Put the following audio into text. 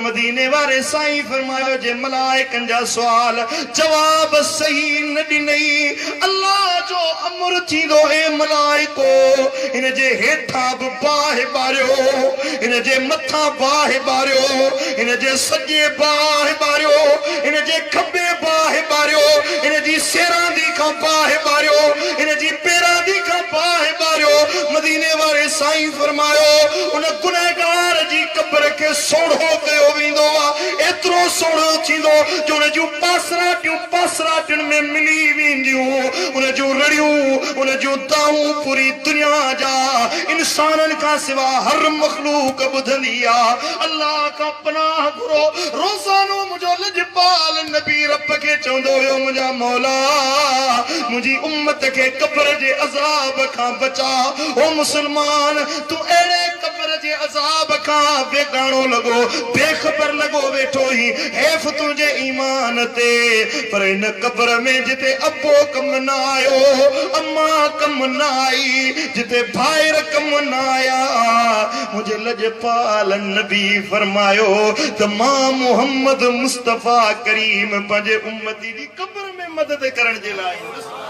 مديني واري سائين فرمايو جي ملائڪن جا سوال جواب صحيح نه ڏنئي الله جو امر ٿيندو اي ملائڪو هن جي هيٺان به باهه ٻاريو هن جي مٿان باهه ٻاريو هن جي سڄي باهه ٻاريو هن جي کٻي باهه ٻاريو هن جي سيراندي کان باهه ٻاريو هن جي پيراندي کان باهه ٻاريو مديني واري سائين فرمايو ان گنهگار جي قبر کي سوڙهو ڪيو ويندو آ، ايترو سوڙهو ٿيندو جو ان جون پاسراٽيون پاسراٽين ۾ ملي وينديون، ان جون رڙيون، ان جون دانهون پوري دنيا جا انسانن کان سوا هر مخلوق ٻڌندي آ. الله کان پناهه گهرو. روزانو منهنجو لڄپال نبي رب کي چوندو هيو منهنجا مولا! منهنجي امت کي قبر جي عذاب کان بچاء. او مسلمان! تون اهڙي قبر جي عذاب کان بيگاڻو لڳو، بي خبر لڳو ويٺو هين، حيف تنهنجي ايمان تي، پر ان قبر ۾ جتي ابو ڪم نه آيو، امان ڪم نه آئي، جتي ڀائر ڪم نه آيا، منهنجي لڄپال نبي فرمايو ته مان محمد مصطفيٰ ڪريم پنهنجي امتي جي قبر ۾ مدد ڪرڻ جي لاء ايندس.